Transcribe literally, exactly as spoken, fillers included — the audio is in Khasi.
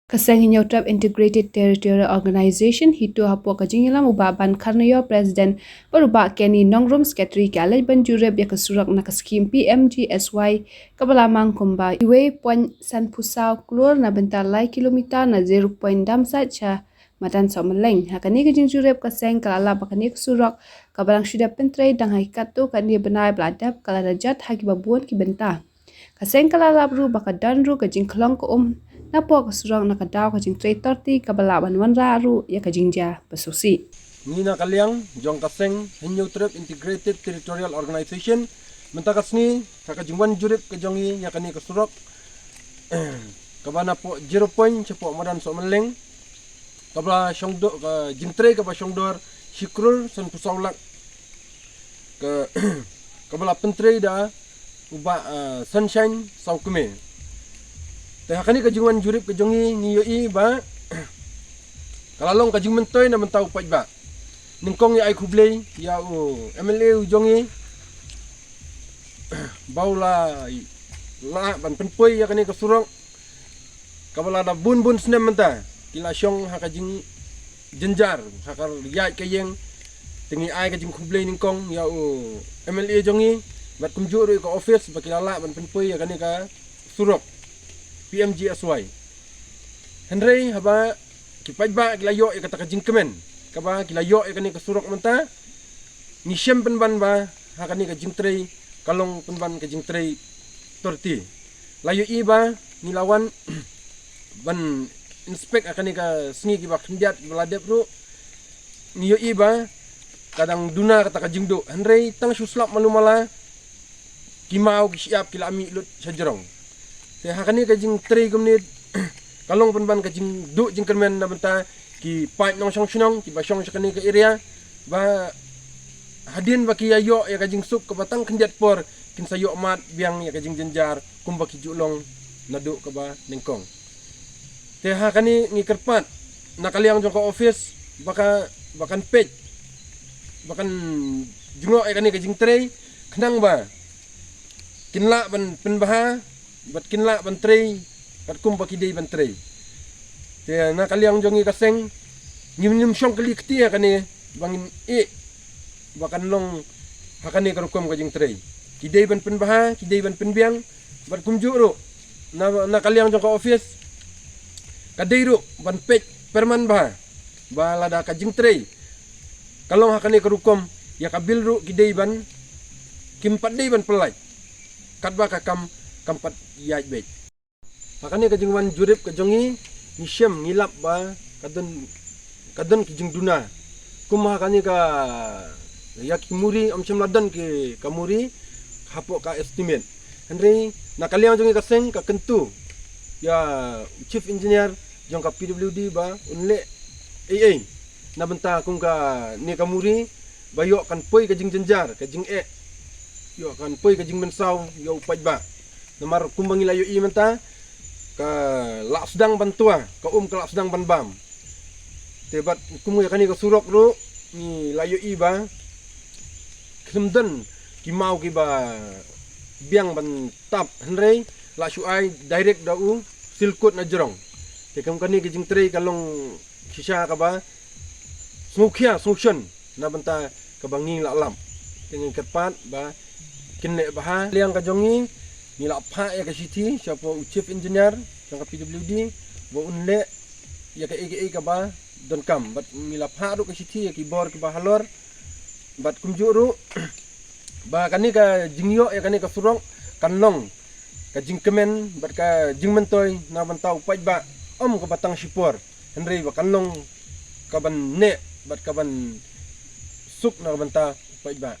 Ka seng Hynñiewtrep Integrated Territorial Organization HITO hapoh ka jingïalam u Bah Ban Kharnaior, President, bad u Bah Kenny Nongrum, Secretary, ki la leit ban jurip ïa ka surok na ka skhim P M G S Y kaba la mang kumba uwei point sanphew saw klur na bynta lai kilometer na zero point Damsait sha madan Sohmylleng. Ha kane ka jingjurip ka seng ka la lap ba kane ka surok kaba dang shu dep pyntrei dang ha ki katto katne bnai ba la dep ka la da jot ha kiba bun ki bynta. Ka seng ka la lap ruh ba ka don ruh ka jingkhlong ka um napoh ka surok na ka daw ka jingtrei torti kaba lah ban wanrah ruh ïa ka jingjia ba sngewsih. Ngi na ka liang jong ka seng Hynñiewtrep Integrated Territorial Organization, mynta ka sngi ha ka jingwan jurip ka jong ngi ïa kane ka surok kaba napoh zero point shapoh madan Sohmylleng, kaba shong dor, ka jingtrei kaba shong dor shi klur sanphew saw lak, ka kaba la pyntrei da u Bah, ah, Sunshine Sawkmie. Te ha kane ka jingwan jurip ka jong ngi ngi ïohi ba ka la long ka jingmyntoi na bynta u paidbah. Nyngkong ngi ai khublei ïa u M L A u jong ngi ba u la lah ban pynpoi ïa kane ka surok kaba la da bun bun snem mynta ki la shong ha ka jingjynjar ha ka ïaid ka ïeng. Te ngi ai ka jingkhublei nyngkong ïa u M L A jong ngi bad kumjuh ruh ïa ka office ba ki la lah ban pynpoi ïa kane ka surok P M G S Y. Hynrei haba ki paidbah ki la ïoh ïa kata ka jingkmen kaba ki la ïoh ïa kane ka surok mynta, ngi shem pynban ba ha kane ka jingtrei ka long pynban ka jingtrei torti. La ïohi ba ngi la wan ban inspect ha kane ka sngi kiba khyndiat kiba la dep ruh, ngi ïohi ba ka dang duna kata ka jingduh, hynrei tang shu slap malu mala ki maw ki shyiap ki la mih lut sha jrong. Te ha kane ka jingtrei kumne ka long pynban ka jingduh jingkyrmen na bynta ki paid nongshong shnong kiba shong sha kane ka area, ba hadien ba ki ïa ïoh ïa ka jingsuk kaba tang khyndiat por kin sa ïoh mad biang ïa ka jingjynjar kumba ki ju long naduh kaba nyngkong. Te ha kane ngi kyrpad na ka liang jong ka office ba ka, ba kan peit, ba kan jngoh ïa kane ka jingtrei khnang ba kin lah ban pynbha bad kin lah ban trei katkum ba ki dei ban trei. Te na ka liang jong ngi ka seng ngim, ngim shong kylli kti ha kane ba ngin ïeh ba kan long ha kane ka rukom ka jingtrei. Ki dei ban pynbha, ki dei ban pynbiang bad kumjuh ruh na, na ka liang jong ka office ka dei ruh ban peit pyrman bha ba lada ka jingtrei ka long ha kane ka rukom, ïa ka bil ruh ki dei ban, kim pat dei ban pyllait katba ka kam kam pat ïaid beit. Ha kane ka jingwan jurip ka jong ngi, ngi shem, ngi lap ba ka don, ka don ki jingduna. Kum ha kane ka, ïa ki muri, ym shym la don ki ka muri hapoh ka estimate. Hynrei na ka liang jong ngi ka seng ka kyntu ïa u chief engineer jong ka P W D ba un leh ei ei na bynta kum kane ka muri ba ïoh kan poi ka jingjynjar, ka jingeh, ïoh kan poi ka jingmynsaw ïa u paidbah. Namar kumba ngi la ïohi mynta ka la sdang ban tua, ka um ka la sdang ban bam. Te bad kum ïa kane ka surok ruh ngi la ïohi ba khlem don ki maw kiba biang ban tap, hynrei la shu ai direct da u silkut na jrong. Te kum kane ka jingtrei ka long shisha kaba sngewkhia sngewshon na bynta kaba ngi la lap. Te ngi kyrpad ba kin leh bha. Liang ka jong ngi, ngi la phah ïa ka shithi shapoh u chief engineer jong ka P W D ba un leh ïa kaei kaei kaba donkam. Bad ngi la phah ruh ka shithi ïa ki bor kiba halor. Bad kumjuh ruh ba kane ka jingïoh ïa kane ka surok kan long ka jingkmen bad ka jingmyntoi na bynta u paidbah, ym kaba tang shipor, hynrei ba kan long kaban neh bad kaban suk na bynta u paidbah.